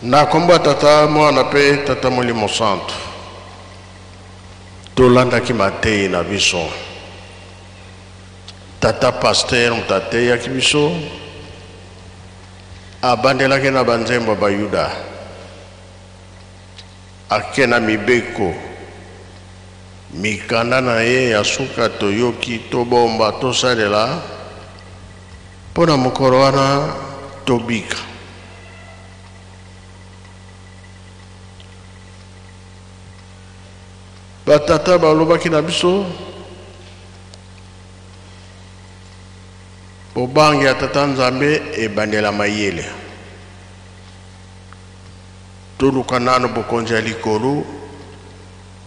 Na kombo ya Tata, Mwana mpe Tata Molimo Santu, tolandaki mateyi na biso. Tata pasteur moto ateyaki biso, abandelaki na banzembo ya Bayuda, ake na mibeko, mikanda na ye ya suka toyoki, tobomba, tosalela mpo na mokolo wana tobika. Batata balobaki na biso bobangi ya Tata Nzambe ebandela mayele. Toluka nano bokonzi ya likolo,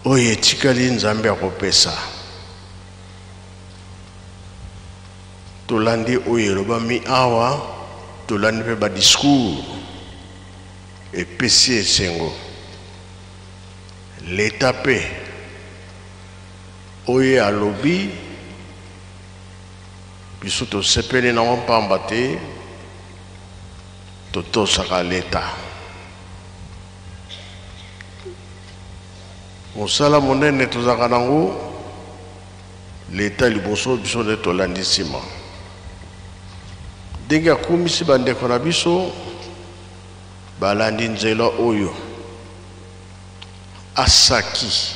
oyo etikali Nzambe akopesa. Tolandi oyo elobami awa, tolandi mpe ba discours epesi esengo. Leta mpe oyo alobi biso tosepeli nango mpamba te totosaka leta. Mosala monene tozalaka nango leta liboso, biso nde tolandi nsima. Ndenge akumisi bandeko na biso balandi nzela oyo asaki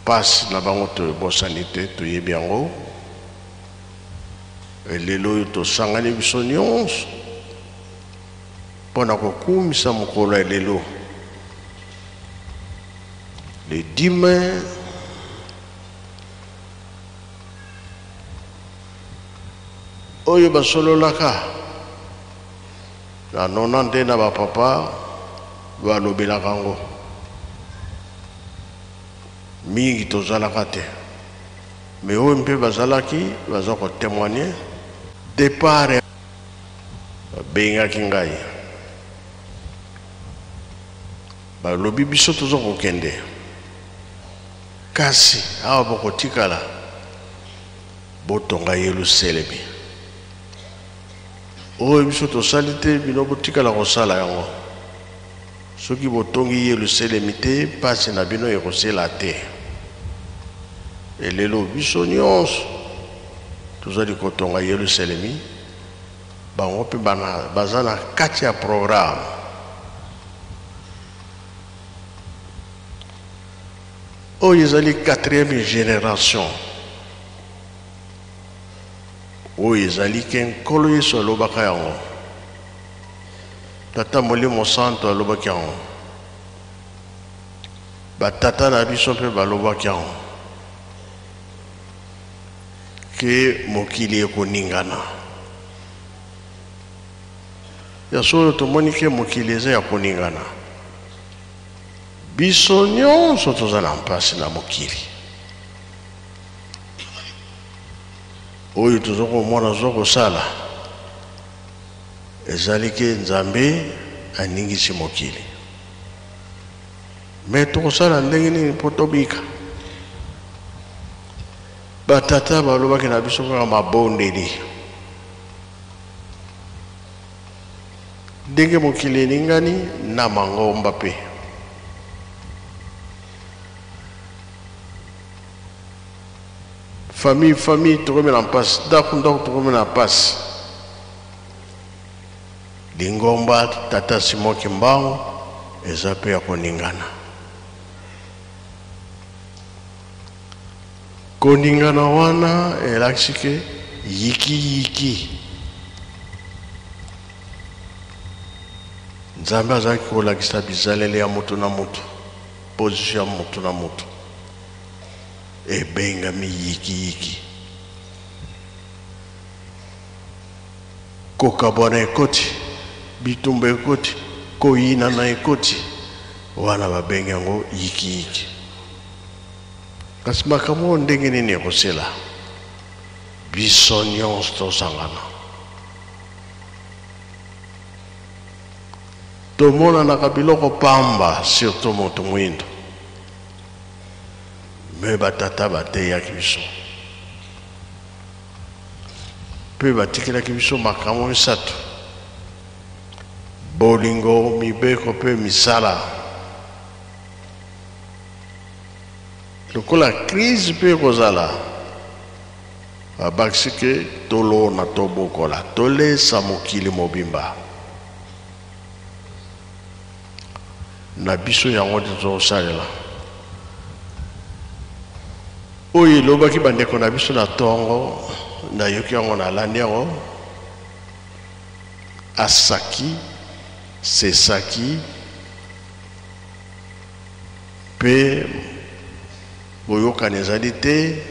mpasi na bango tobosani te, toyebi yango. Lelo oyo tosangani biso nyonso mpo na kokumisa mokolo ya lelo le 10 mai oyo basololaka na nona nde na bapapa balobelaka yango mingi, tozalaka te, me oyo mpe bazalaki baza kotémoigner. Départ babengaki ngai, balobi biso toza kokende, kasi awa bokotikala botonga Yelusalemi. Oyo biso tosali te, bino botikala kosala yango. Soki botongi Yelusalemi te, mpasi na bino ekosila te. Elelo biso nyonso tozali kotonga Yelusalemi, bango mpe baza na kati ya programme. Oyo ezali 4e génération oyo ezali ke Nkolo Yesu alobaka yango, Tata Molimo Santo alobaki yango, batata na biso mpe balobaki yango ke mokili ekoningana. Ya solo tomoni ke mokili eza ya koningana. Biso nyonso toza na mpasi na mokili oyo toza komona, toza kosala, ezali ke Nzambe aningisi mokili. Me tokosala ndenge nini mpo tobika? Batata balobaki na biso kaka mabondeli. Ndenge mokili eningani na mangomba mpe famille famille tokomi na mpasi, ndako ndako tokomi na mpasi. Lingomba Tata Simon Kimbangu eza mpe ya koningana. Koningana wana elakisi ke yikiyiki. Nzambe azalaki kolakisa bizaleli ya moto na moto, position ya moto na moto ebengami yikiyiki. Kokabwana ekoti, bitumba ekoti, koyinana ekoti, wana babengi yango yikiyiki. Kasi makambo oyo ndenge nini ekosila? Biso nyonso tosangana, tomonanaka biloko pamba, surtout moto mwindo. Me batata bateyaki biso mpe batikelaki biso makambo misato. Bolingo, mibeko mpe misala. Lokola crise mpe ekozala, babakisi ke tolona, tobokola, tolesa mokili mobimba. Na biso yango nde tozosalela. Oyo elobaki bandeko na biso na ntongo, nayoki yango, nalandi yango. Asaki, sesaki, mpe boyokani ezali te,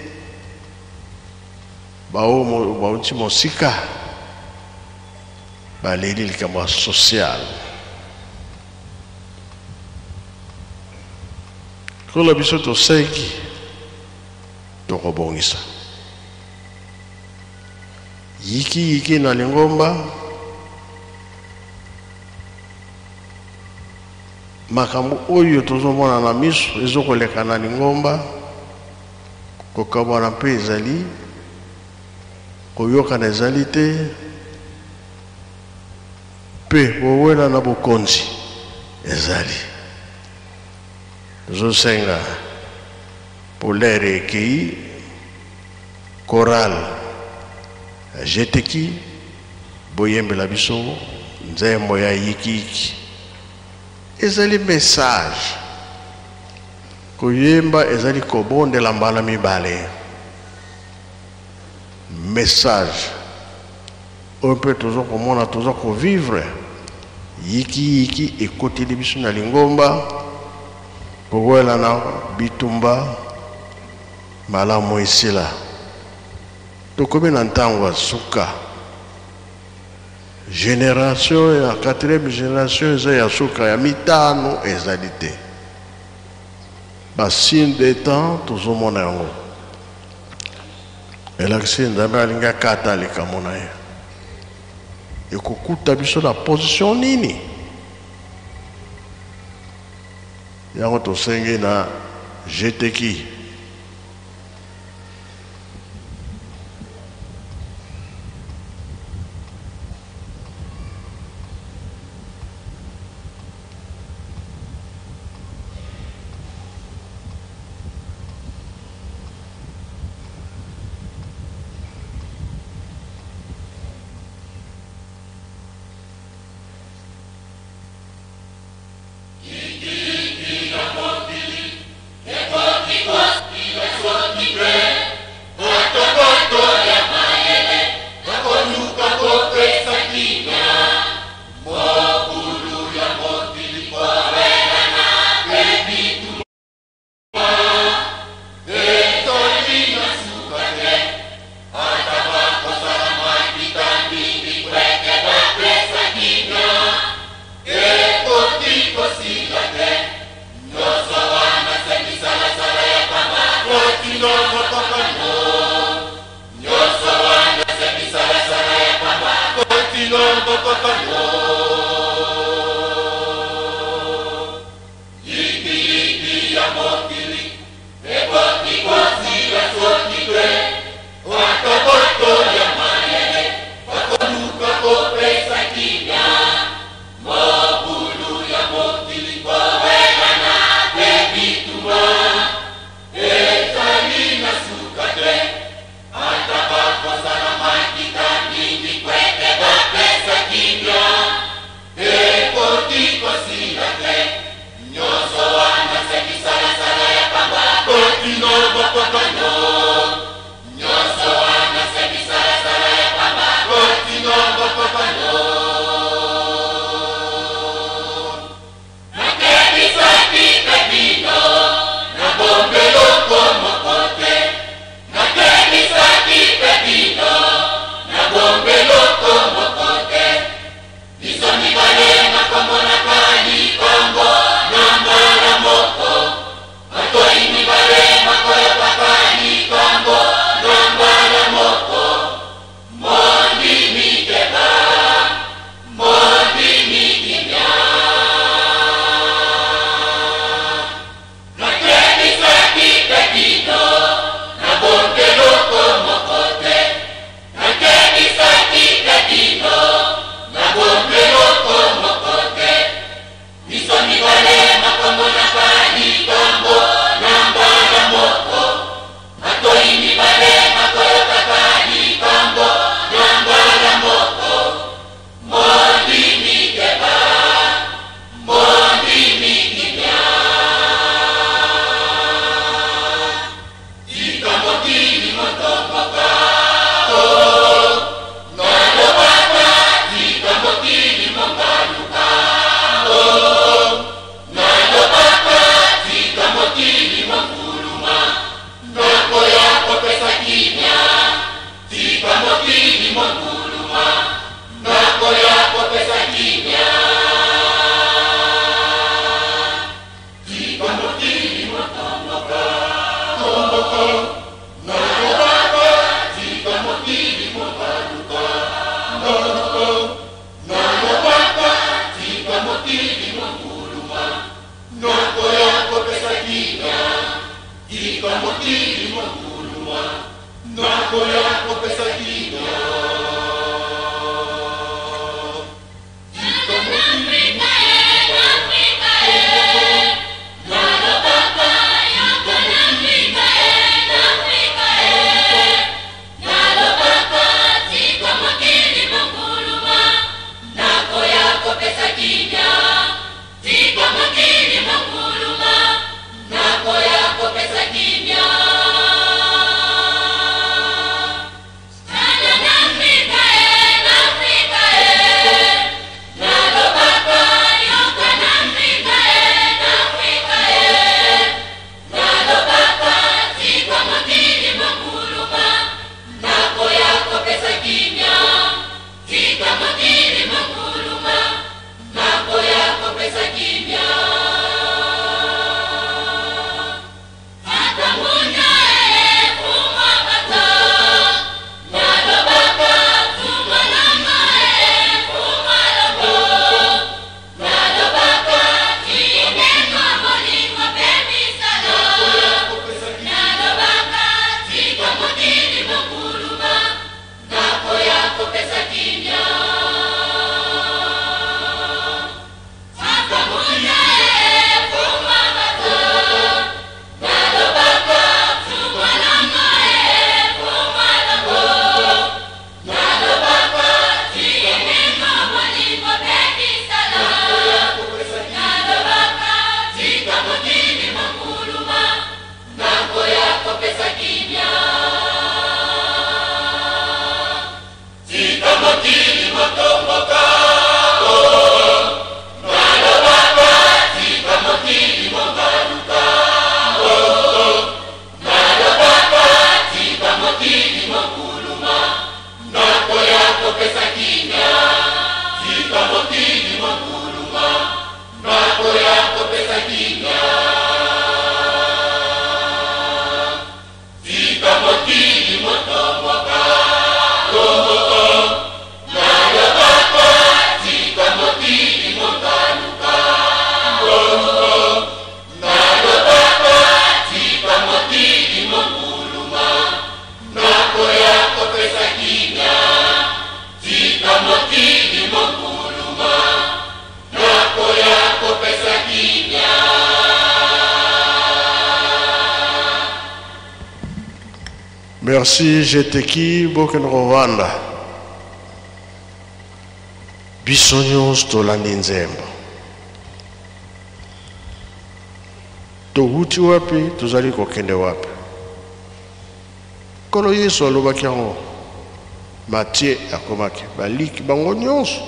baoyo bauti mosika baleli likambo ya social. Kola biso toseki, tokobongisa yiki yiki na lingomba. Makambo oyo tozomona na miso ezokoleka na lingomba, kokabwana mpe ezali, koyokana ezali te, mpe kowela na bokonzi ezali. Tozosenga polere ekei chorale jeteki boyembela biso nzembo ya yikiyiki. Ezali message. Koyemba ezali kobondela mbala mibale. Message oyo mpe toza komona, toza kovivre yikiyiki ekoteli biso na lingomba, kowela na bitumba malamu esila. Tokomi na ntango ya suka. Génération ya 4e génération eza ya suka, ya mitano ezali te. Basigne de temps tozomona yango, elakisi Nzambe alingi akata likambo na ye. Ekokuta biso na position nini? Yango tosengi na jeteki. Merci Jeteki bokende kovanda. Biso nyonso tolandi nzembo. Towuti wapi, tozali kokende wapi? Nkolo Yesu alobaki yango. Matie akomaki, baliki bango nyonso.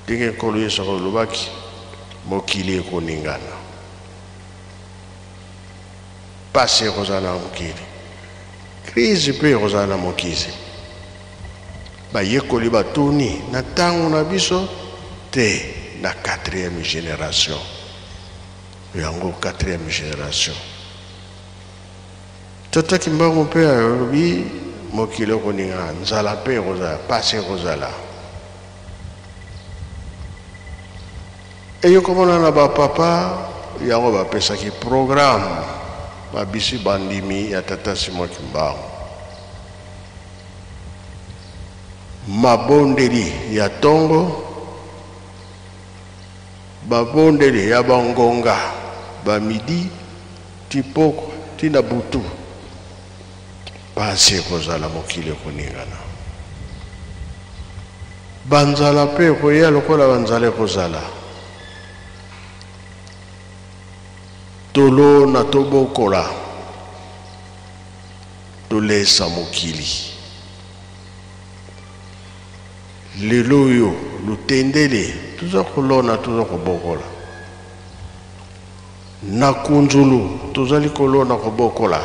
Ndenge Nkolo Yesu alobaki, mokili ekoningana. Pasi ekozala na mokili, crise mpe ekozala na mokili. Bayekoli batuni na ntango na biso te, na 4e génération. Yango 4e génération. Tata Kimbangu mpe alobi mokili ekoningana, nzala mpe ekozala, pasi ekozala. Eye komona na ba papa yango bapesaki programme babisi bandimi ya tata Simon Kimbangu. Mabondeli ya tongo, babondeli ya bangonga ba midi ti pokwa ti na butu. Pasi ekozala, mokili ekoningana. Banzala mpe ekoya lokola banzala ekozala. Tolona tobokola, tolesa mokili. Lelo oyo lutendele toza kolona, toza kobokola. Na kunzulu tozali kolona kobokola.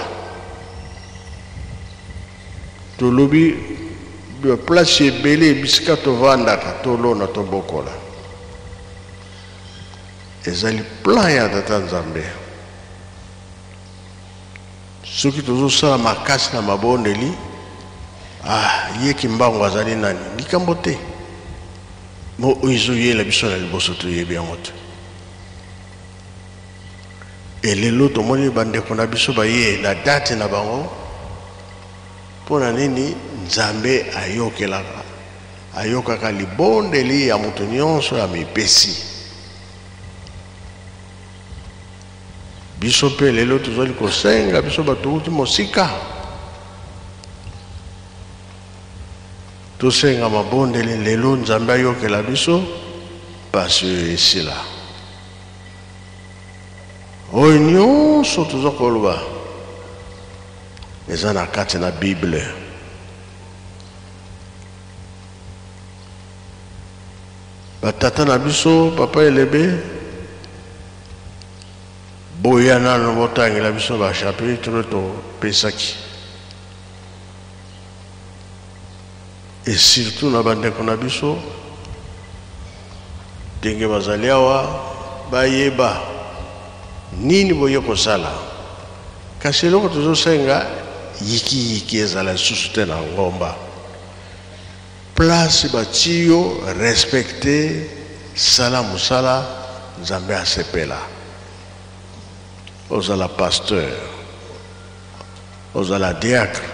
Tolobi Place ebele bisika tovandaka, tolona, tobokola, ezali plan ya Tata Nzambe. Soki tozosala makasi na mabondeli, ah, ye Kimbangu azali nani? Likambo te. Mo oyo ezoyela biso na liboso toyebi yango te. Elelo tomoni bandeko na biso baye na date na bango. Mpo na nini Nzambe ayokelaka, ayokaka libondeli ya moto nyonso amipesi? Biso mpe lelo tozali kosenga, biso bato touti mosika, tosenga mabondeli lelo Nzambe ayokela biso mpasi oyo esila. Oyo nyonso toza koloba eza na kati na Bible. Batata na biso, papa Elebe, boya nano botangela biso ba chapitre topesaki, et surtout na bandeko na biso ndenge bazali awa, bayeba nini boye kosala. Kasi eloko tozosenga, yikiyiki ezala lisusu te na ngomba. Place batie yo, respecte, sala mosala, Nzambe asepela. Ozala pasteur, ozala diacre,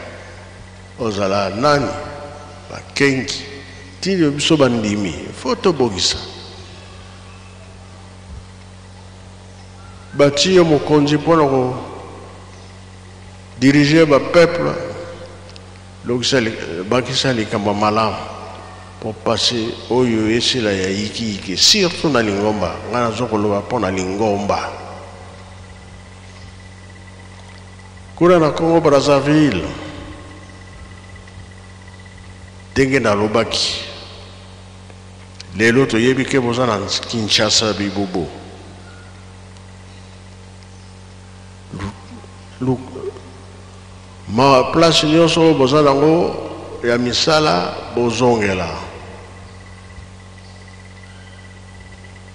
ozala nani, bakengi tino biso bandimi, fo tobongisa. Batie yo mokonzi mpona ko diriger ba peuple, lokisa bakisa likambo malamu po pasi oyo esila ya yikiyiki, surtout na lingomba. Ngai nazo koloba mpo na lingomba kuna na Congo Brazzaville. Ndenge nalobaki, lelo toyebi ke boza na Kinshasa bibubu. Ma place nyonso oyo boza nango ya misala, bozongela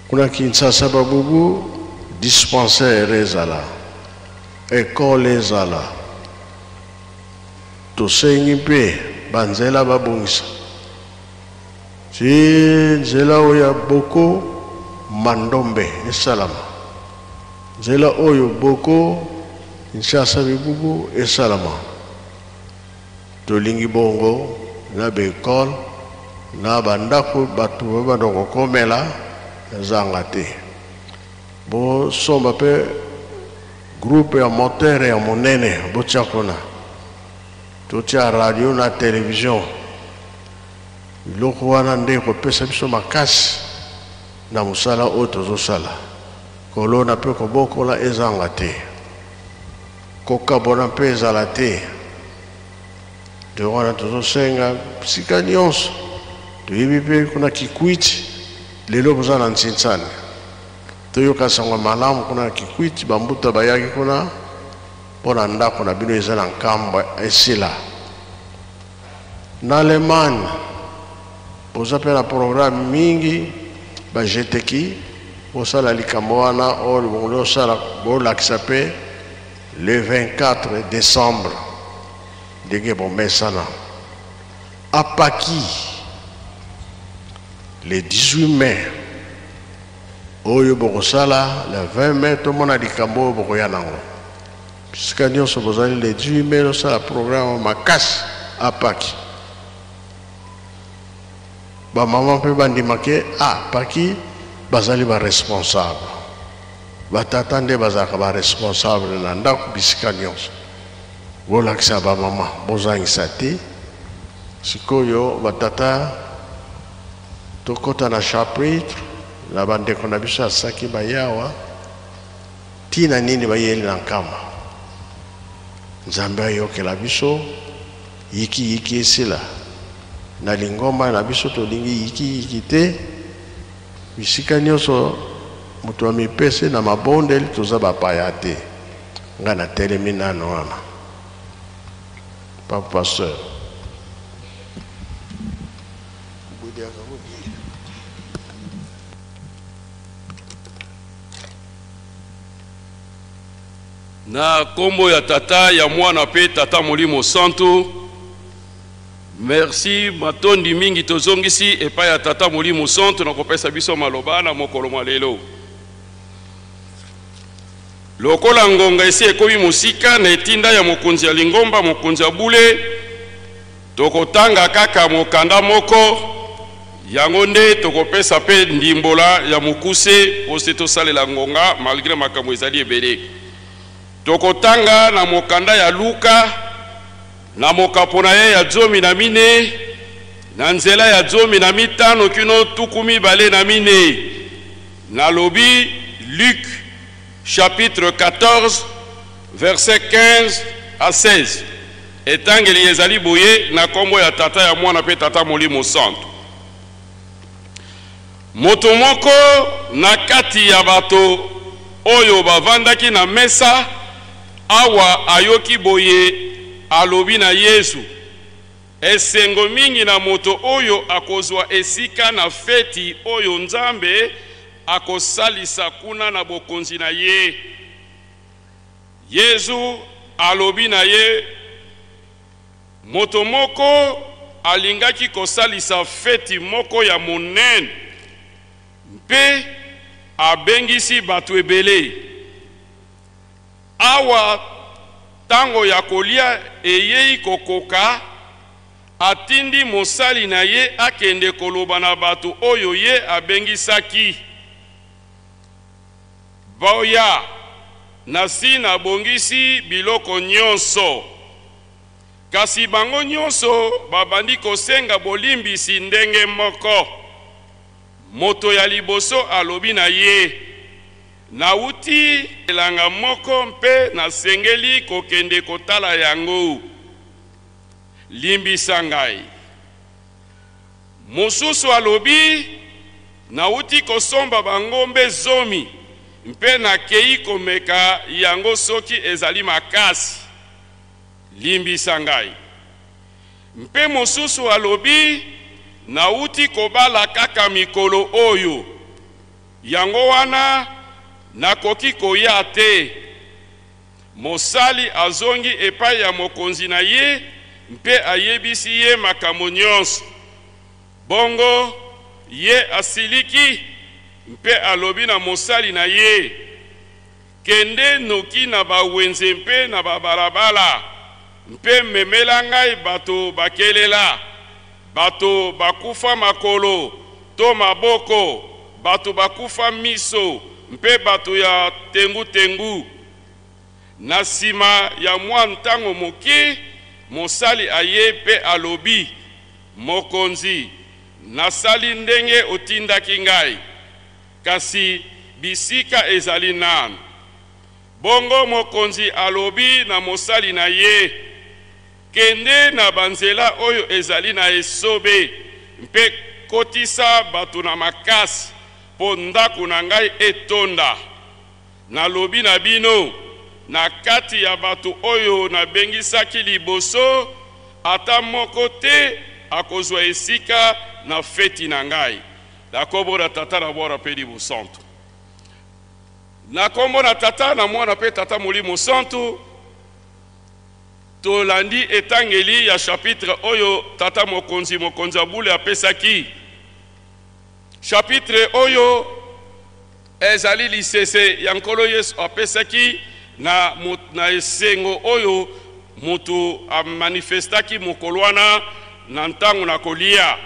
kuna Kinshasa babubu. Dispensaire ezala, ekole ezala, tosengi mpe banzela babongisa ti nzela oyo ya Boko Mandombe esalama, nzela oyo Boko Kinshasa bibubu esalama. Tolingi bongo na baekole na bandako bato babanda kokomela ezanga te. Bosomba mpe groupe ya moteur ya monene, botia kuna, totia radio na télévision. Biloko wana nde ekopesa biso makasi na mosala oyo tozosala. Kolona mpe kobokola ezanga te, kokabona mpe ezala te. Nde wana tozosenga bisika nyonso. Toyebi mpe kuna Kikwiti lelo boza na Ntsinsani, toyoka sango malamu kuna na Kikwiti. Bambuta bayaki kuna mpo na ndako na bino eza na nkambo esila. Na Allemagne boza mpe na programme mingi, bajeteki bosala likambo wana oyo libongoli osala, bolakisa mpe le 24 décembre ndenge bomesana. Apaki le 18 mai oyo bokosala, le 20 mai tomona likambo oyo bokoya nango. Bisika nyonso bozali, le 18 mai osala programme makasi. Apaki bamama mpe bandimake apaki bazali baresponsable. Batata nde bazalaka baresponsable na ndako. Bisika nyonso bolakisa bamama, bozangisa te. Sikoyo batata, tokɔta na chapitre na bandeko na biso asaki bayawa. Ntina nini bayeli na nkamba? Nzambe ayokela biso, yikiyiki esila na lingomba na biso. Tolingi yikiyiki te. Bisika nyonso moto amipesi na mabondeli, toza bapaya te. Ngai natelemi nano wana, papa pasteur. Na kombo ya Tata, ya Mwana pe Tata Molimo Santu. Merci, matondi mingi tozongisi epai ya Tata Molimo Santu na kopesa biso maloba na mokolo mwa lelo. Lokola ngonga esi ekomi mosika, na etinda ya mokonzi ya lingomba, mokonzi ya bule, tokotanga kaka mokanda moko, yango nde tokopesa pe ndimbola ya mokuse mpo se tosalela ngonga malgre makambo ezali ebele. Tokotanga na mokanda ya Luka na mokapo na ye ya 14 na nzela ya 15 kino 24. Nalobi Luc chapitre 14 verset 15 à 16. Etangeli ezali boye na kombo ya Tata, ya Mwana pe Tata Molimo Santu. Moto moko na kati ya bato oyo bavandaki na mesa awa ayoki boye, alobi na Yesu, Esengo mingi na moto oyo akozwa esika na feti oyo Nzambe akosalisa kuna na bokonzi na ye. Yezu alobi na ye, Moto moko alingaki kosalisa feti moko ya monene mpe abengisi bato ebele. Awa tango ya kolia eyei kokoka, atindi mosali na ye akende koloba na bato oyo ye abengisaki, Boya, nasi nabongisi biloko nyonso. Kasi bango nyonso babandi kosenga bolimbisi ndenge moko. Moto ya liboso alobi na ye, Nawuti elanga moko mpe nasengeli kokende kotala yango. Limbisa ngai. Mosusu alobi, Nawuti kosomba bangombe zomi mpe nakei komeka yango soki ezali makasi. Limbisa ngai. Mpe mosusu alobi, Nawuti kobala kaka mikolo oyo. Yango wana nakoki koya te. Mosali azongi epai ya mokonzi na ye mpe ayebisi ye makambo nyonso. Bongo ye asiliki mpe alobi na mosali na ye, Kende noki na bawenze mpe na babalabala mpe memela ngai bato bakelela, bato bakufa makolo to maboko, bato bakufa miso mpe bato ya tengu-tengu. Na sima ya mwa ntango moke, mosali aye mpe alobi, Mokonzi, nasali ndenge otindaki ngai, kasi bisika ezali nanu. Bongo mokonzi alobi na mosali na ye, Kende na banzela oyo ezali na esobe mpe kotisa bato na makasi, mpo ndako na ngai etonda. Nalobi na bino, na kati ya bato oyo nabengisaki liboso, ata moko te akozwa esika na feti na ngai. Na kombo na Tata, na Mwana mpe Elimo Santu. Na kombo na Tata, na Mwana mpe Tata Molimo Santu, tolandi etangeli ya chapitre oyo Tata Mokonzi, Mokonzi ya Bule apesaki. Chapitre oyo ezali lisese ya Nkolo Yesu apesaki na esengo oyo moto amanifestaki mokolo wana na ntango na kolia.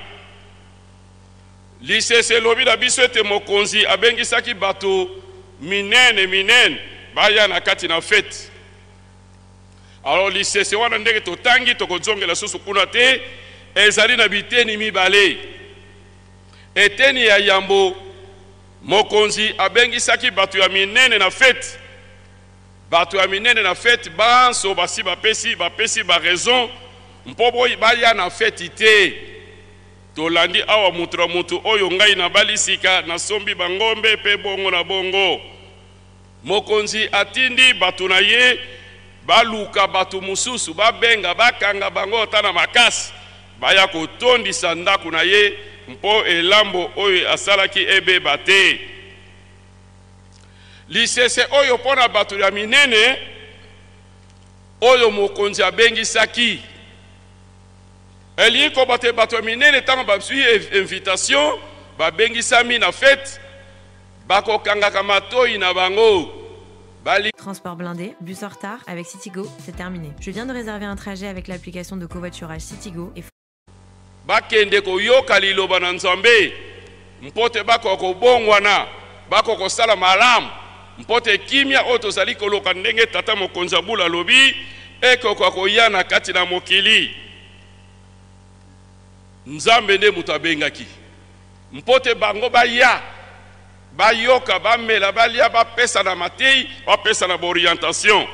Lisese elobi na biso ete mokonzi abengisaki bato minene minene baya na kati na feti. Alors lisese wana ndenge totangi, tokozongela susu kuna te, ezali na biteni mibale. Eteni ya yambo, mokonzi abengisaki bato ya minene na feti. Bato ya minene na feti banso basi bapesi ba raison mpo baya na feti te. Tolandi awa moto na moto oyo ngai nabali sika, nasombi bangombe mpe bongo na bongo. Mokonzi atindi bato na ye baluka bato mosusu, babenga, bakanga bango ata na makasi, baya kotondisa ndako na ye mpo elambo oyo asalaki ebeba te. Lisese oyo mpo na bato ya minene oyo mokonzi abengisaki elingi koba te bato ya minene ntango bazwi invitation, babengisami na fete, bakokangaka matoi na bango bali Transport blindé, bus en retard, avec Citigo, c'est terminé. Je viens de réserver un trajet avec l'application de covoiturage Citigo et Bakende koyoka liloba na Nzambe mpo te bakoka kobongwana, bakoka kosala malamu, mpo te kimia oyo tozali koloka ndenge tata mokonzi ya bula alobi ekoka koya na kati na mokili. Nzambe nde moto abengaki mpo te bango baya, bayoka, bamela, balia, bapesa na matei, bapesa na baorientation,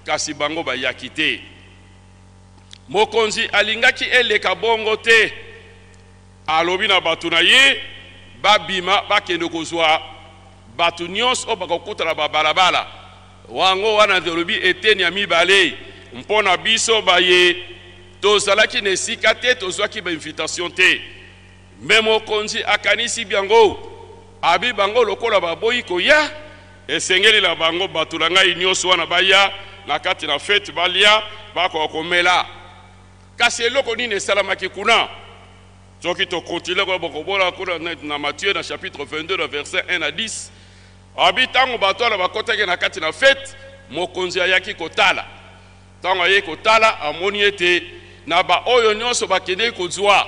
kasi bango bayaki te. Mokonzi alingaki eleka bongo te. Alobi na bato na ye babima, bakende kozwa bato nyonso oyo bakokuta na babalabala. Wango wana tolobi eteni ya mibale mpo na biso baye tozalaki na esika te, tozwaki bainvitation te. Me mokonzi akanisi biango, abi bango lokola baboyi koya, esengeli na bango bato na ngai nyonso wana baya na kati na fete, balia, bakoka komela. Kasi eloko nini esalamaki kuna? Soki tokontinue koya, bokobola kuna na Matthieu na chapitre 22 na verset 1 à 10. Abi ntango bato wana bakotaki na kati na fete, mokonzi ayaki kotala. Ntango ayei kotala, amoni ete na baoyo nyonso bakendeki kozwa,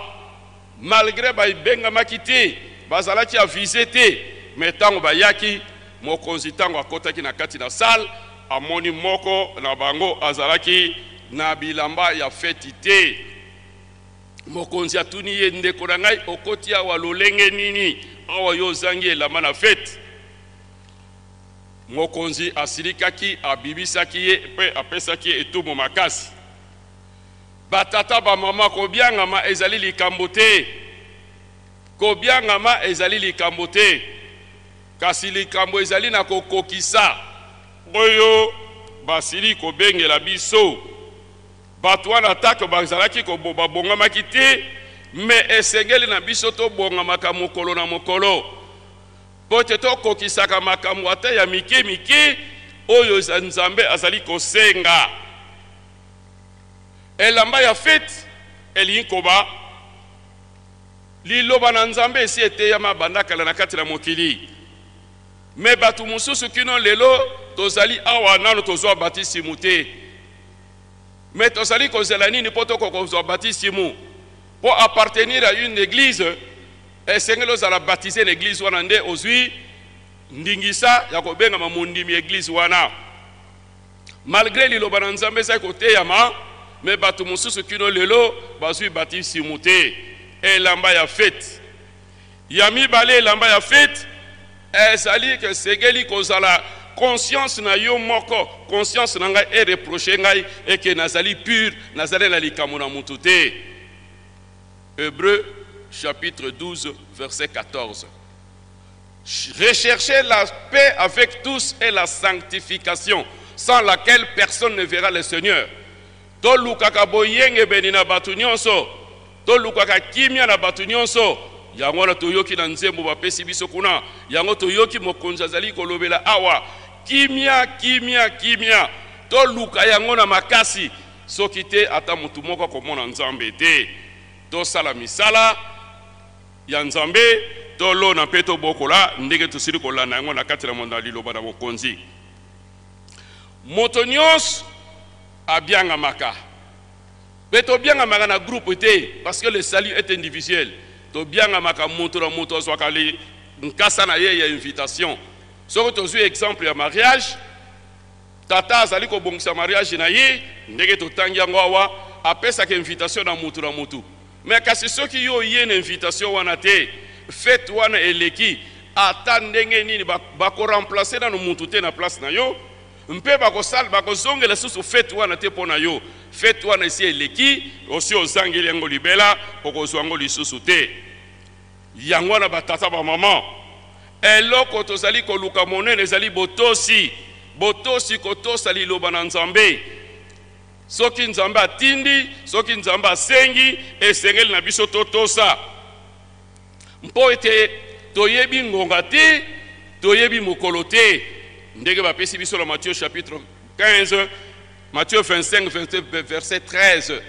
malgré babengamaki te, bazalaki avise te, me ntango bayaki, mokonzi ntango akotaki na kati na salle, amoni moko na bango azalaki na bilamba ya feti te. Mokonzi atuni ye: "Ndeko na ngai, okoti awa lolenge nini? Awa yo ozangi elamba na feti?" Mokonzi asilikaki, abibisaki ye mpe apesaki ye etumbu makasi. Batata, bamama, kobiangama ezali likambo te, kobiangama ezali likambo te, kasi likambo ezali na kokokisa oyo basili kobengela biso. Bato wana, atako bazalaki babongamaki te, me esengeli na biso tobongamaka mokolo na mokolo mpo te tokokisaka makambo ata ya mike mike oyo Nzambe azali kosenga. Elamba ya fete elingi koba liloba na Nzambe esi eteyama banda kala na kati na mokili, me bato mosusu kino lelo tozali awa nano tozwa batisimu te. Me tozali kozela nini mpo tokoka kozwa batisimu? Mpo appartenir à une église, esengeli ozala baptisé na église wana nde ozwi ndingisa ya kobengama mondimi église wana. Malgré liloba na Nzambe ezali koteyama, me bato mosusu kino lelo bazwi batisimu te. Elamba ya fete ya mibale, elamba ya fete ezali ke esengeli kozala conscience na yo moko. Conscience na ngai ereproche ngai eke nazali pur, nazali na likambo na motu te. Hébreu chapitre 12 verset 14: "Recherchez la paix avec tous et la sanctification, sans laquelle personne ne verra le Seigneur." Tolukaka boyengebeni na bato nyonso, tolukaka kimia na bato nyonso. Yango wana toyoki na nzembo bapesi biso kuna, yango toyoki mokonzi azali kolobela awa: kimia, kimia, kimia. Toluka yango na makasi. Soki te, ata motu moko akomona Nzambe te. Tosala misala ya Nzambe, tolona mpe tobokola ndenge tosili kolanda yango na kati na liloba na mokonzi. Moto nyonso abiangamaka, mpe tobiangamaka na groupe te, parce que le salut est individuel. Tobiangamaka moto na moto, azwaka nkasa na ye ya invitation. Soki tozwi exemple ya mariage, tata azali kobongisa mariage na ye ndenge totangi yango awa, apesaka invitation na motu na motu. Me kasi soki yo oye na invitation wana te, fete wana eleki. Ata ndenge nini, bakoremplace nano mutu te na place na yo, mpe bakosala, bakozongela susu fete wana te mpo na yo. Fete wana esi eleki, osi ozangeli yango libela, okozwa yango lisusu te. Yango wana, batata, bamama, eloko tozali koluka monene ezali botosi, botosi, kotosa liloba na Nzambe. Soki Nzambe atindi, soki Nzambe asengi, esengeli na biso totosa. Mpo ete toyebi ngonga te, toyebi mokolo te. Ndenge bapesi biso na Matthieu chapitre 15, Matthieu 25 verset 13.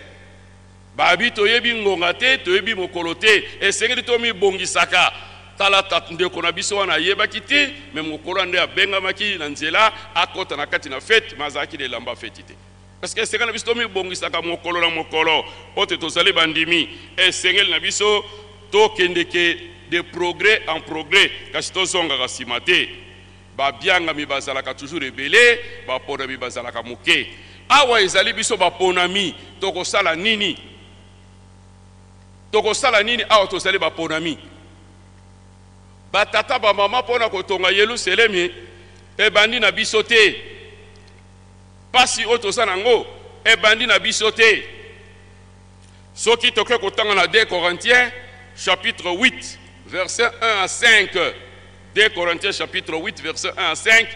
Babi toyebi ngonga te, toyebi mokolo te, esengeli tomibongisaka. Tala ndeko na biso wana ayebaki te, me mokolo nde abengamaki na nzela akota na kati na fete, me azalaki na elamba feti te. Parce que esengeli na biso tomibongisaka mokolo na mokolo mpo te tozali bandimi. Esengeli na biso tokendeke de progrès en progrès, kasi tozongaka nsima te. Babiangami bazalaka toujours ebele, baponami bazalaka moke. Awa ezali biso baponami, tokosala nini? Tokosala nini awa tozali baponami? Batata bamama mpo na kotonga Yelusalemi ebandi na biso te. Pasi oyo toza nango ebandi na biso te. Soki toke kotanga na 2 Corinthiens chapitre 8 verset 1 à 5, 2 Corinthiens chapitre 8 verset 1 à 5,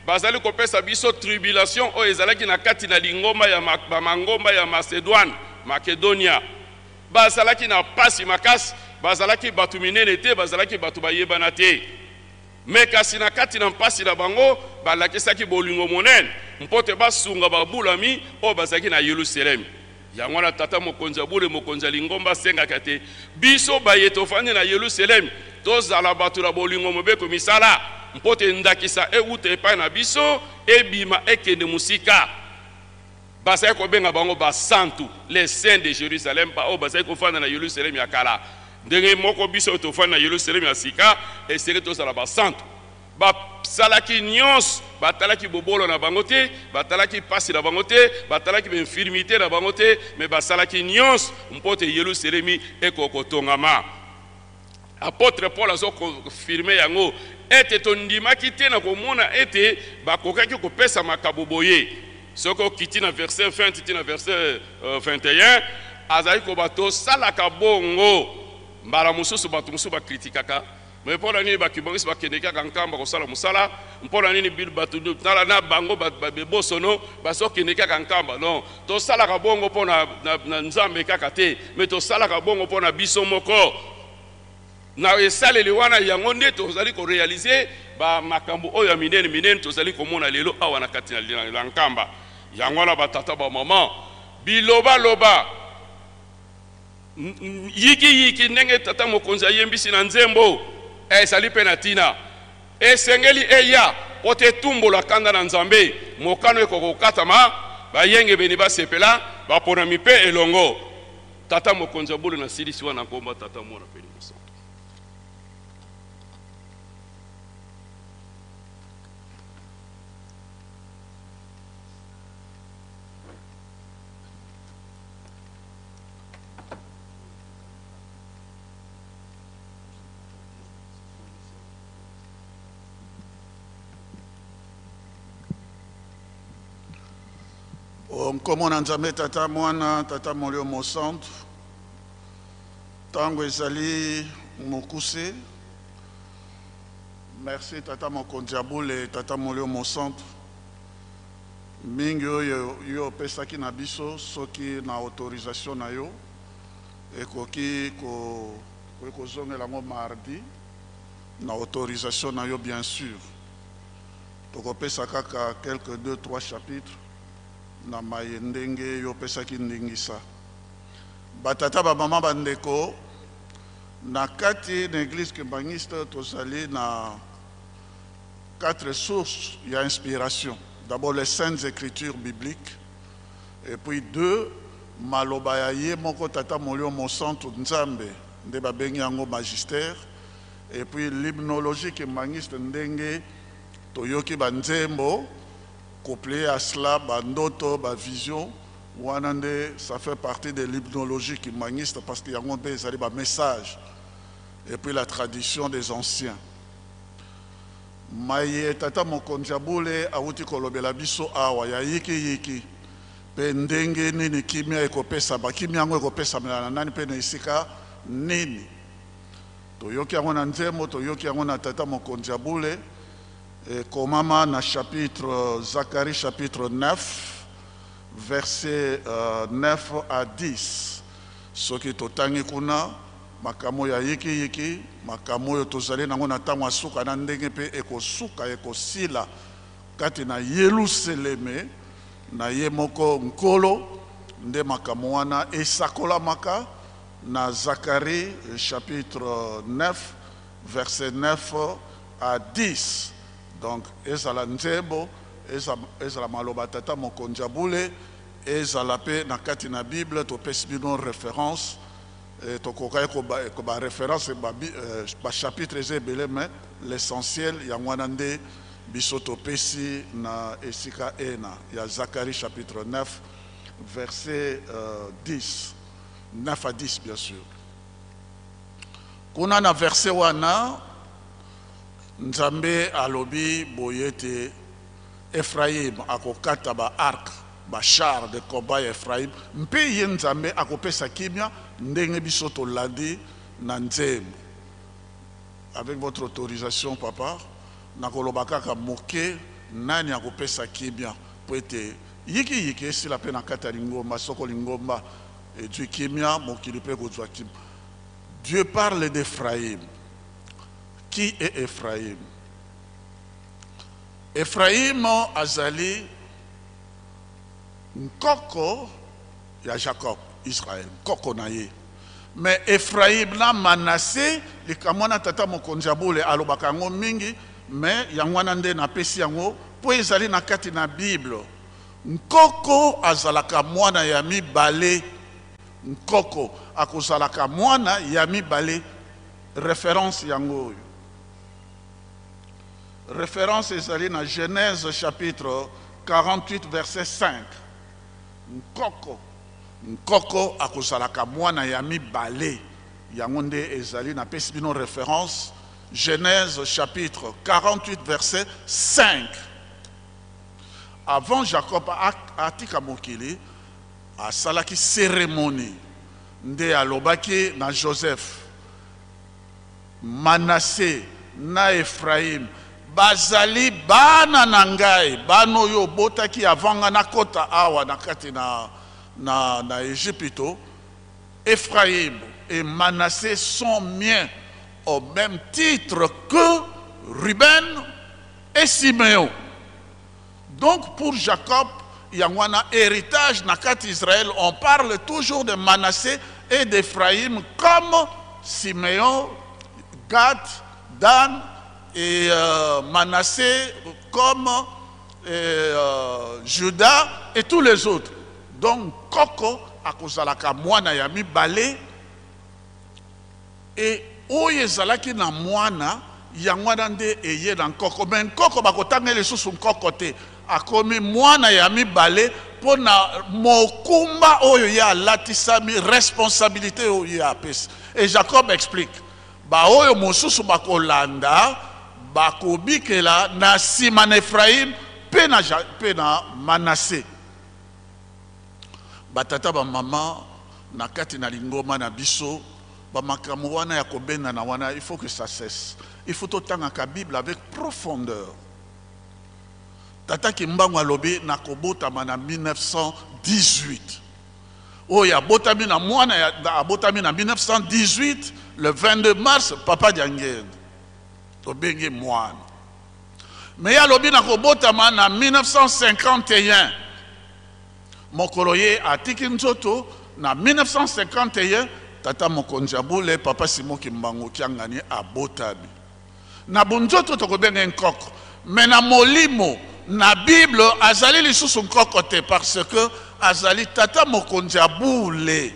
bazali kopesa biso tribulation oyo ezalaki na kati na lingomba ya bamangomba ya Macedoine, Makedonia. Bazalaki na pasi makasi, bazalaki bato minene te, bazalaki bato bayebana te. Me kasi na kati na mpasi na bango balakisaki bolingo monene mpo te basunga babulami oyo bazalaki na Yelusalemi. Yango wana tata mokonzi ya bule, mokonzi ya lingomba asengaka te biso baye tofandi na Yelusalemi tozala bato na bolingo mobeko misala, mpo te ndakisa ewuta epai na biso ebima ekende mosika. Bazali kobenga bango basantu, les saints de Jerusalem, baoyo bazali kofanda na Yelusalemi ya kala. Ndenge moko biso oyo tofandi na Yelusalemi ya sika, esengeli tozala basantu. Basalaki nyonso, batalaki bobolo na bango te, batalaki mpasi na bango te, batalaki bainfirmite na bango te, me basalaki nyonso mpo te Yelusalemi ekoka kotongama. Apotre Paul azo confirme yango ete tondimaki te na komona ete bakokaki kopesa makabo boye. Soki okiti na verset 20 ti na verset 21, azali koba tosalaka bongo. Mbala mosusu bato mosusu bakritikaka, me mpo na nini bakibongisi bakende kaka Nkamba kosala mosala? Mpo na nini bato tala na bango bebosono bazokende kaka Nkamba? Non, tosalaka bongo mpo na, na, na Nzambe kaka te, me tosalaka bongo mpo na biso moko. Na esaleli wana yango nde tozali korealize ba makambo oyo ya minene minene tozali komona lelo awa na kati na Nkamba. Yango wana batata bamama bilobaloba yikiyiki ndenge tata mokonzi ayembisi na nzembo ezali mpe na ntina. Esengeli eya mpo te etumbola kanda na Nzambe, mokano ekoka kokatama, bayengebeni basepela, baponami mpe elongo. Tata mokonzi ya bule, nasilisi wana nkombo Tata, Mwana mpe Elimo Santu. Nkombo na Nzambe Tata, Mwana, Tata Molimo Mosantu. Ntango ezali mokuse. Merci Tata Mokonzi ya Bule, Tata Molimo Mosantu. Mingi oyo yo opesaki na biso soki na autorisation na yo ekoki ko kozongela yango mardi na autorisation na yo bien sûr. Tokopesa kaka quelques 2 3 chapitres na maye ndenge yo opesaki ndingisa. Batata, bamama, bandeko, na kati na église kimbanguiste tozali na 4 sources ya inspiration. D'abord les saintes écritures bibliques, et puis 2 maloba ya ye moko Tata Molimo Mosantu Nzambe nde babengi yango magistère, et puis l'hymnologie kimbanguiste ndenge toyoki ba nzembo couplé à cela ba ndoto ba vision wana nde ça fait partie de l'hymnologie kimbanguiste parce que yango mpe ezali ba message, et puis la tradition des anciens. Maye Tata Mokonzi ya Bule awuti kolobela biso awa ya yiki yiki pe ndenge nini kimia ekopesama, kimia yango ekopesamela na nani pe na esika nini. Toyoki yango na nzembo, toyoki yango na Tata Mokonzi ya Bule, ekomama na chapitre Zacharie chapitre 9 verset 9 à 10. Soki totangi kuna Makambo ya yikiyiki, makambo oyo tozali nango na ntango ya suka, na ndenge mpe ekosuka, ekosila kati na Yelusaleme na ye moko Nkolo, nde makambo wana esakolamaka na Zacharie chapitre 9 verset 9 à 10. Donc ezala nzembo, ezala maloba tata mokonzi ya bule, ezala mpe na kati na Bible, topesi bino référence. Tokokaki ba référence, ba chapitre eza ebele, mais l'essentiel yango wana nde biso topesi na esika ena ya Zacharie chapitre 9 verset 10, 9 à 10 bien sûr. Kuna na verset wana, Nzambe alobi boye ete Ephraim akokata ba arc, ba char de combat ya Ephraim, mpe ye Nzambe akopesa kimia, ndenge biso tolandi na nzembo. Avec votre autorisation, papa, nakoloba kaka moke nani akopesa kimia, po ete yikiyiki esila mpe na kati ya lingomba. Soko lingomba ezwi kimia, mokili mpe kozwa kimia. Dieu parle d'Ephraïm. Qui est Ephraïm? Ephraïm azali nkoko ya Jacob, Israël, nkoko na ye. Mais Ephraïm na Manassé, likambo wana tata mokonzi ya bule alobaka yango mingi, mais yango wana nde napesi yango mpo ezali na kati na Bible. Nkoko azalaka mwana ya mibale, nkoko akozalaka mwana ya mibale. Référence yango oyo, référence ezali na Genèse chapitre 48 verset 5. Nkoko akozalaka mwana ya mibale, yango nde ezali napesi bino référence, Genèse chapitre 48 verset 5. Avant Jacob atika mokili, asalaki cérémonie, nde alobaki na Joseph: Manassé na Ephraim bazali bana na ngai, bana oyo obotaki avant nga nakota awa na kati na Egypte. Ephraim et Manassé sont miens au même titre que Ruben et Siméon. Donc pour Jacob, il y a un héritage na kati Israël, on parle toujours de Manassé et d'Ephraïm comme Siméon, Gad, Dan et Manassé comme Judas et tous les autres. Donc koko akozalaka mwana ya mibale, e oyo ezalaki na mwana yango wana nde eye na nkoko. Me nkoko bakotanga lisusu nkoko te, akomi mwana ya mibale mpo na mokumba oyo ye alatisami, responsabilité oyo ye apesi. Et Jacob explique: baoyo mosusu bakolanda, bakobikela na nsima na Ephraim mpe na Manassé. Batata, bamama, na kati na lingomba na biso, bamakambo wana ya kobendana wana, il faut que ça cesse. Il faut totangaka Bible avec profondeur. Tata Kimbangu alobi nakobotama na 1918. Oyo abotami na mwana, abotami na 1918 le 22 mars, papa Diangende, tobengi mwana. Me ye alobi nakobotama na 1951. Mokolo ye atiki nzoto na 1951, tata mokonzi ya bule, papa Simon Kimbangu Kiangani, abotami na bonzoto, tokobenga nkoko. Me na molimo, na Bible, azali lisusu nkoko te, parce que azali tata mokonzi ya bule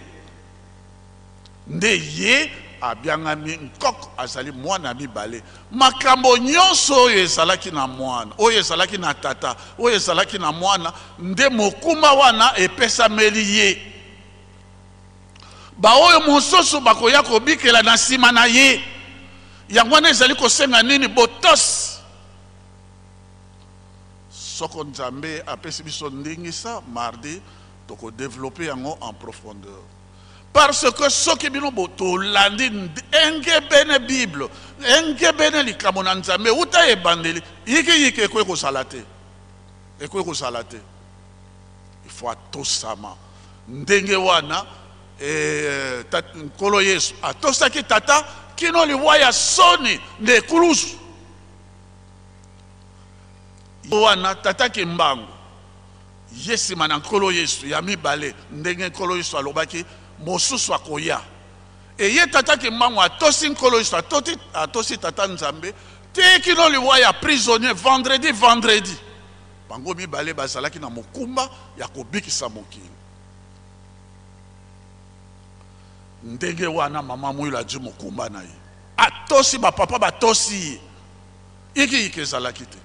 nde ye abiangami nkoko, azali mwana mibale. Makambo nyonso oyo ezalaki na mwana, oyo ezalaki na tata, oyo ezalaki na mwana, nde mokumba wana epesameli ye. Baoyo mosusu bakoya kobikela na nsima na ye. Yango wana ezali kosenga nini? Botosi. Soko Nzambe apesi biso ndingisa, mardi tokodévelopper yango en profondeur, parce que soki bino tolandi engebene Bible, engebene likambo na Nzambe uta ebandeli, yikiyiki ekoki kozala te, ekoki kozala te. Il faut atosama ndenge wana. E, Nkolo Yesu atosaki Tata kino liwa ya soni na ekulusu. Wana Tata Kimbangu ye nsima na Nkolo Yesu ya mibale, ndenge Nkolo Yesu alobaki mosusu akoya. E ye Tata Kimbangu atosi Nkolo Yesu, atosi Tata Nzambe te kino liwa ya prisonnier vendredi vendredi. Bango mibale bazalaki na mokumba ya kobikisa mokili. Ndenge wana mama Mwilu azwi mokumba na ye, atosi bapapa batosi ye, yikiyiki ezalaki te.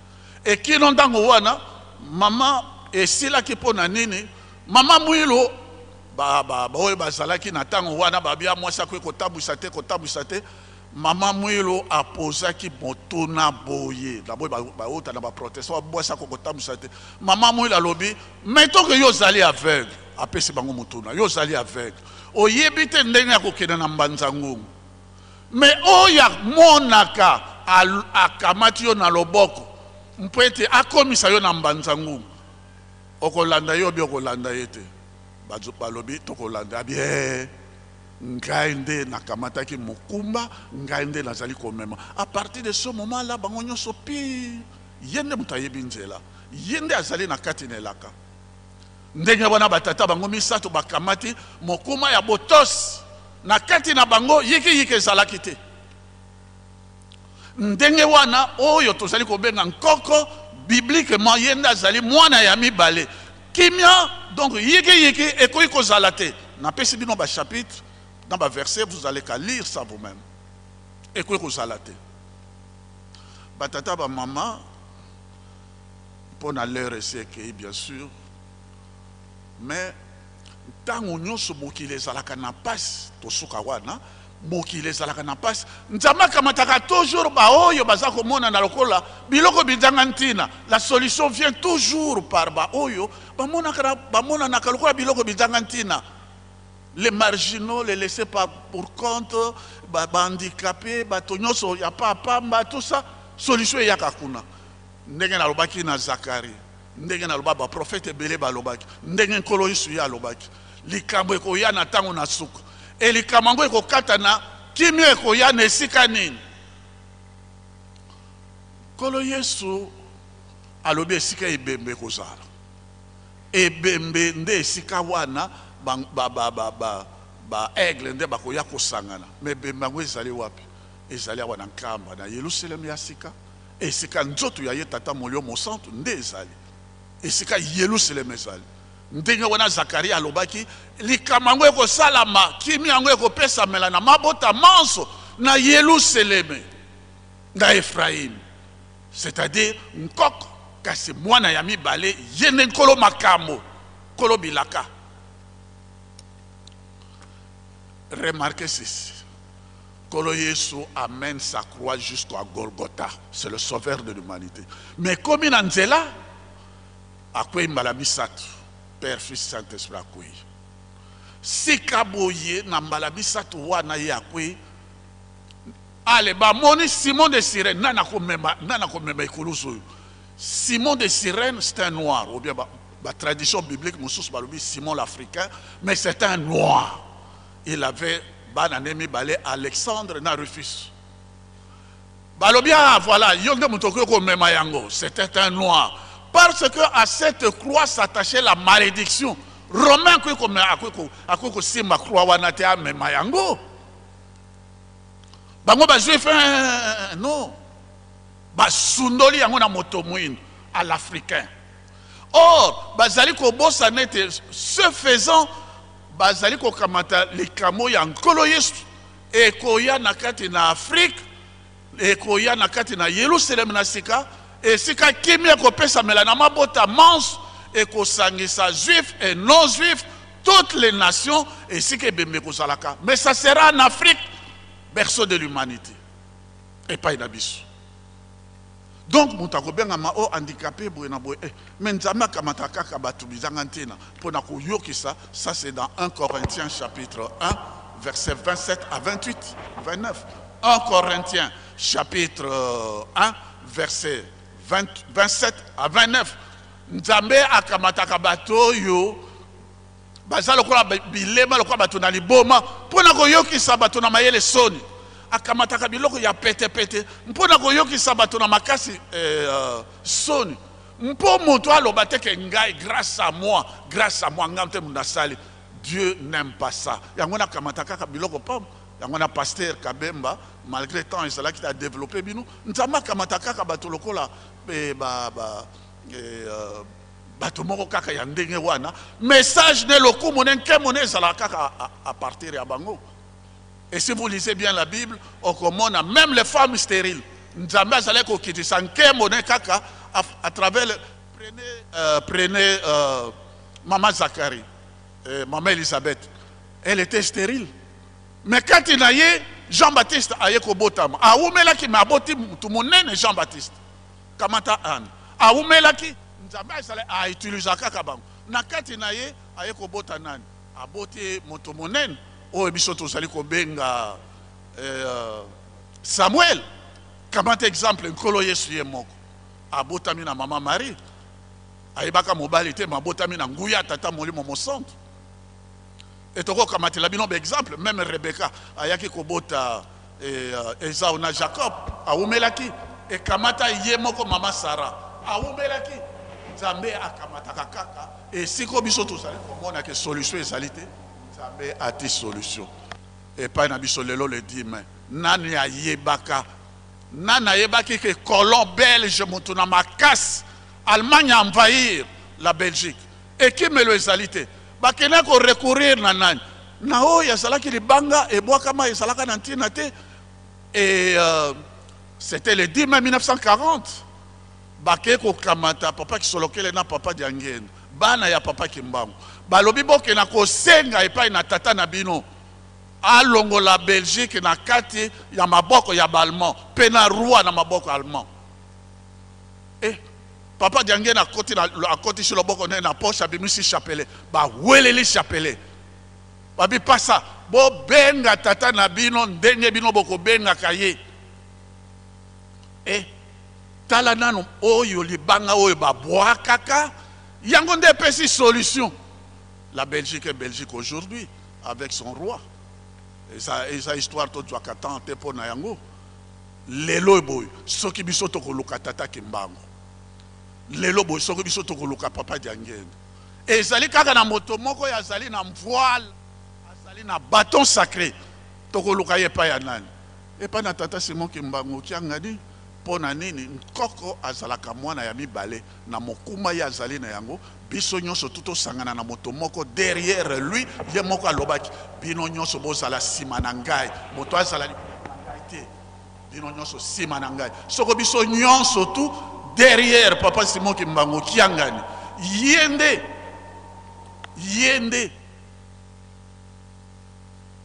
Ekino ntango wana mama esilaki mpo na nini? Mama Mwilu baoyo bazalaki na ntango wana babia mwasi akoki kotambwisa te, kotambwisa te. Mama Mwilu apozaki motuna boye na boye bauta na baprotestant, mwasi akoki kotambwisa te. Mama Mwilu alobi, mettons que yo ozali aveugle, apesi bango motuna, yo ozali aveugle, oyebi te ndenge ya kokende na mbanza ngungu, me oyo amonaka akamati yo na loboko mpo ete akomisa yo na mbanza ngungu, okolanda ye obi okolanda ye te? Balobi tokolanda bien. Ngai nde nakamataki mokumba, ngai nde nazali komema. À partir de ce moment là, bango nyonso pi, ye nde moto ayebi nzela, ye nde azali na kati na elaka. Ndenge wana batata bango misato bakamati mokumba ya botosi na kati na bango, yikiyiki ezalaki te. Ndenge wana oyo tozali kobenga nkoko bibliquement, ye nde azali mwana ya mibale. Kimia, donc yikiyiki ekoki kozala te. Napesi bino ba chapitre na ba verset, vous allez qu'à lire ça vous-même. Ekoki kozala te. Batata ba mama, mpo na l'heure esi ekei bien sûr, mais ntango nyonso mokili ezalaka na mpasi, tosuka wana. Mokili ezalaka na mpasi, Nzambe akamataka toujours baoyo baza komonana lokola biloko bizanga ntina. La solution vient toujours par baoyo bamonanaka lokola biloko bizanga ntina. Les marginaux, les laissés par, pour compte, ba handicapés, bato nyonso ya pamba, tout ça, solution eyaka kuna. Ndenge nalobaki na Zacharie, ndenge naloba baprofete ebele balobaki, ndenge Nkolo Yesu ye alobaki, likambo ekoya na ntango na suka. E likambo yango ekokata na kimia, ekoya na esika nini? Nkolo Yesu alobi esika ebembe ekozala. Ebembe nde esika wana ba aigle nde bakoya kosangana. Me ebembe yango ezali wapi? Ezali awa na Nkamba, na Yelusalemi ya sika, esika nzoto ya ye Tata Molimo Mosantu nde ezali, esika Yelusalemi ezali. Ndenge wana Zakaria alobaki likambo yango ekosalama, kimia yango ekopesamela na mabota manso na Yelusalemi na Efraim, c'est-à-dire nkoko, kasi mwana ya mibale ye nde nkolo makambo, nkolo bilaka. Remarquez ceci. Nkolo Yesu amène sa croix jusqu'à Golgotha. C'est le sauveur de l'humanité. Mais comme il nzela, akwei mbala misato. Père, Fils, Saint-Esprit akwei. Sika boye na mbala misato wana ye akwei. Ale bamoni Simon de Cyrène, nana komema, nana komema ekulusu oyo. Simon de Cyrène, c'est un noir, ou bien ba tradition biblique mosusu balobi Simon l'Africain, mais c'est un noir. Il avait bana ne mibale, Alexandre na Rufus. Balobi, ah voilà, yo nde moto okoki komema yango. C'était un noir. Parce que à cette croix s'attachait la malédiction. Romain akoki akoki kosimba croix wana te amema yango. Bango bazwi fin, non. Basundoli yango na moto moyindo, à l'Africain. Or, bazali kobosana ete ce faisant, bazali kokamata likambo ya Nkolo Yesu ekoya na kati na Afrique, ekoya na kati na Yelusalemi na sika, esika kimia ekopesamela na mabota manso, ekosangisa juif et non juif, toutes les nations, esika ebembe ekozalaka. Mais ça sera en Afrique, berceau de l'humanité, epai na biso. Donc moto akobengama o handicapé boye na boye, mais Nzambe akamata kaka bato bizanga ntina mpo na koyokisa. Ça c'est dans 1 Corinthiens chapitre 1 verset 27 à 28 29. 1 Corinthiens chapitre 1 verset 20, 27 à 29. Nzambe akamataka bato oyo Baza lokola bilema, lokola bato na liboma, mpo na koyokisa bato na mayele soni. Akamataka biloko ya petepete mpo na koyokisa bato na makasi eh, soni. Mpo moto aloba te ke ngai, grâce à moi, grâce à moi, ngai te moto nasali. Dieu n'aime pas ça. Yango nakamata kaka biloko pamba. Yango na pasteur Kabemba, malgré temps ezalaki ta développer bino, Nzambe akamata kaka bato lokola eh, ba, ba, eh, bato moko kaka ya ndenge wana. Message ne lokumu ne nkembo ne ezalaka kaka à partir ya bango. Et si vous lisez bien la Bible, okomona même les femmes stériles, Nzambe azalaki kokitisa nkembo ne kaka à travers le, prenez maman Zacharie, maman Elisabeth, elle était stérile. Mais kati na ye Jean-Baptiste aye kobotama, awumelaki mais aboti mutu monene Jean-Baptiste. Kamata Anne, awumelaki, Nzambe azali a utiliser kaka bango. Na kati na ye aye kobota nani? Aboti moto monene oyo biso tozali kobenga Samuel. Kamata exemple Nkolo Yesu ye moko abotami na mama Marie, ayebaka mobali te, mabotami na nguya tata Molimo Mosantu. Et tokokamatela bino ba exemple, même Rebecca ayaki kobota Esau na Jacob, awumelaki. Ekamata ye moko mama Sarah awumelaki. Nzambe akamataka kaka esika biso tozali komona ke solution ezali te, Nzambe ati solution epai na biso lelo le 10 mai. Nani ayebaka, nani ayebaki ke colon belge moto na makasi Allemagne a envahir la Belgique, ekimelo ezali te, bakende ko recourir na nani? Na oyo azalaki libanga ebwakama ezalaka na ntina te. Et c'était le 10 mai 1940, bake kokamata papa Kisolokele na papa Diangenda, bana ya papa Kimbangu, balobi bokenda kosenga epai na tata na bino alongola Belgique na kati ya maboko ya ba-Allemand pe na roi na maboko allemand. Papa Diangenda akoti na, akotisi loboko ne na poche, abimisi chapelet, baweleli chapelet, babi pasa bobenga tata na bino ndenge bino bokobengaka ye. Tala nanu oyo libanga oyo babwakaka yango nde epesi solution. La Belgique est Belgique aujourd'hui avec son roi. Eza histoire tozwaka temps te mpo na yango. Lelo boye soki biso tokoluka tata Kimbangu, lelo boye soki biso tokoluka papa Diangenda, ezali kaka na moto moko oyo azali na voile, azali na bâton sacré. Tokoluka ye epai ya nani? Epai na tata Simon Kimbangu Kiangani. Mpo na nini? Nkoko azalaka mwana ya mibale na mokumba ye azali na yango. Biso nyonso tu tosangana na moto moko derrière lui. Ye moko alobaki bino nyonso bozala nsima na ngai, moto azala na ngai te, bino nyonso nsima na ngai. Soko biso nyonso tu derrière papa Simon Kimbangu Kiangani, ye nde, ye nde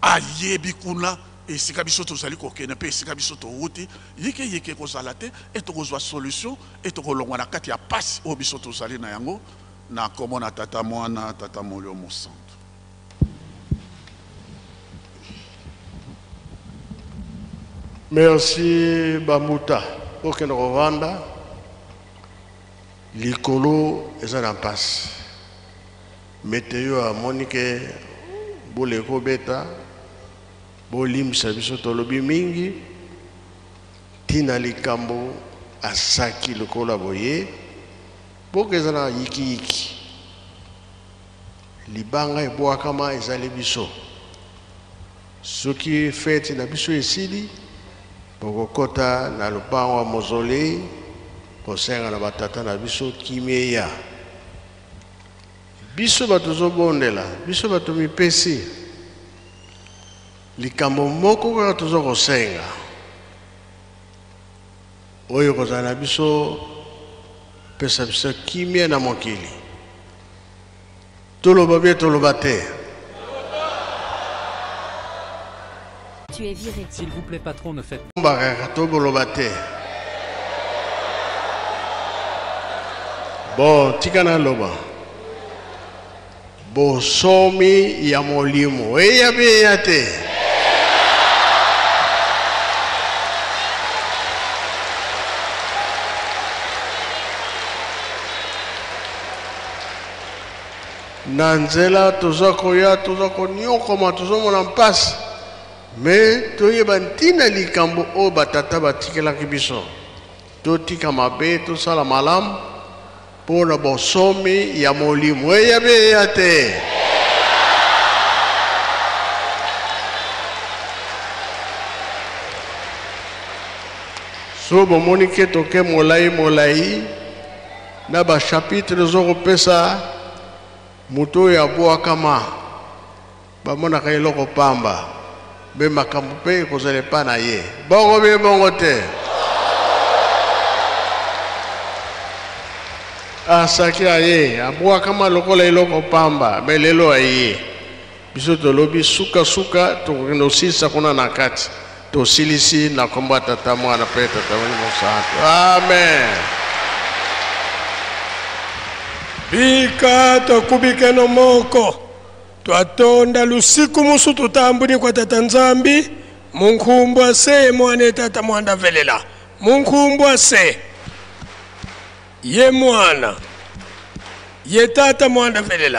ayebi kuna esika biso tozali kokende mpe esika biso towuti. Yike yike ekozala te, e tokozwa solution, e tokolongwa na kati ya pasi oyo biso tozali na yango. Na kombo na Tata Mwana, Tata Molimo Mosantu. Merci Bambuta. Okende kovanda likolo eza na mpasi. Meteo amoni ke bule ekobeta, bolimbisa biso tolobi mingi tina likambo asaki lokola boye boka eza na yikiyiki, libanga ebwakama ezali biso. Soki feti na biso esili, bokokota na lopango ya mausolée kosenga na batata na biso kimia eya. Biso bato tozobondela, biso bato mipesi, likambo moko kaka toza kosenga oyo kozala na biso, pesa biso kimia na mokili. Toloba bien, toloba te. Tu es viré. S'il vous plaît, patron, ne faites pas. Kaka toboloba te. Bon, tika na loba. Bosomi ya molimo eya be eya te. Na nzela toza koya, toza koniokoma, tozomona mpasi, me toyeba ntina likambo oyo batata batikelaki biso. Totika mabe, tosala malamu mpo na bosomi ya molimo. Eya be eya te. So bomoni ke toke molai molai na bachapitre ezokopesa moto oyo abwakama, bamonaka eloko pamba, mpe makambo mpe ekozala epa na ye. Bongo be bongo te. Asaki aye abwakama lokola eloko pamba, me lelo aye. Biso tolobi sukasuka tokokende kosilisa kuna na kati. Tosilisi na kombo ya Tata, Mwana mpe Tata Molimo Santu. Amen. Bika twakubikeno moko twatonda lusiku musu tutambuni kwa Tata Nzambi munkumbwa se mwana tata mwanda velela munkumbwa se ye mwana ye tata mwanda velela.